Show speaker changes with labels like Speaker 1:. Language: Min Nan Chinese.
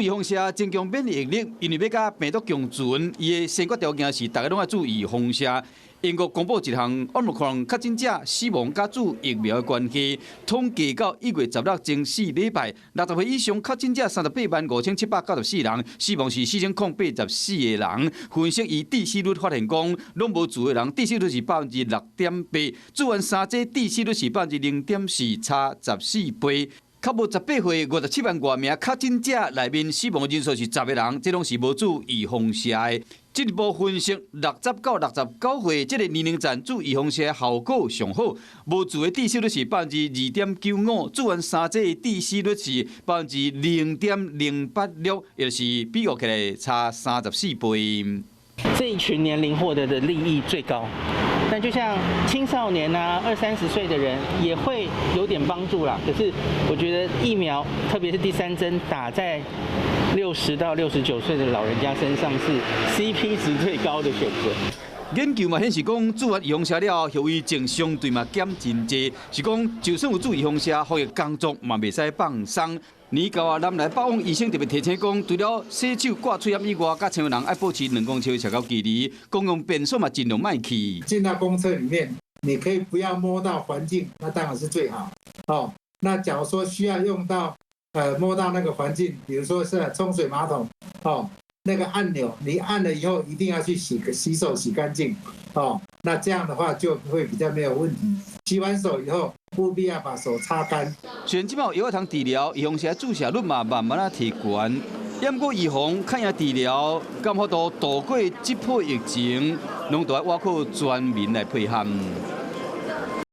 Speaker 1: 注預防射增強免疫力，因為欲佮病毒共存，伊的先決條件是逐家攏愛注預防射。英國公布一項奧密克戎確診者死亡佮注疫苗的關係，統計到1月16前4禮拜，60歲以上確診者385,794人，死亡是4084個人。分析以致死率發現講，攏無注的人致死率是6.8%，注完三劑致死率是0.4%，差14倍。較無18歲57萬外名確診者內面死亡人數是10個人，這攏是無注預防射的。進一步分析，60到69歲這個年齡層注預防射效果上好，無注的致死率是2.95%，注完三劑的致死率是0.086%，也就是比較起來差34倍。
Speaker 2: 這一群年齡獲得的利益最高，但就像青少年啊，二三十歲的人也會有點幫助啦。可是我覺得疫苗，特別是第三針打在60到69歲的老人家身上，是 CP 值最高的選擇。
Speaker 1: 研究嘛顯示講，注完預防射了後，後遺症相對嘛減真濟。是講，就算有注預防射，防疫工作嘛袂使放鬆。年到啊，南來北往醫生特別提醒講，除了洗手、掛喙罨以外，佮千人愛保持2公尺的社交距離，公共便所嘛盡量莫去。
Speaker 3: 進到公廁裡面，你可以不要摸到環境，那當然是最好。哦，那假如說需要用到，摸到那個環境，比如說是沖水馬桶，哦，那個按鈕，你按了以後一定要去洗洗手洗乾淨，哦，那這樣的話就會比較沒有問題。洗完手以後，務必要把手擦乾。
Speaker 1: 雖然這擺有藥通治療，預防射注射率嘛慢慢仔提懸，毋過預防較贏治療，敢有法度渡過這波疫情，攏著愛倚靠全民來配合。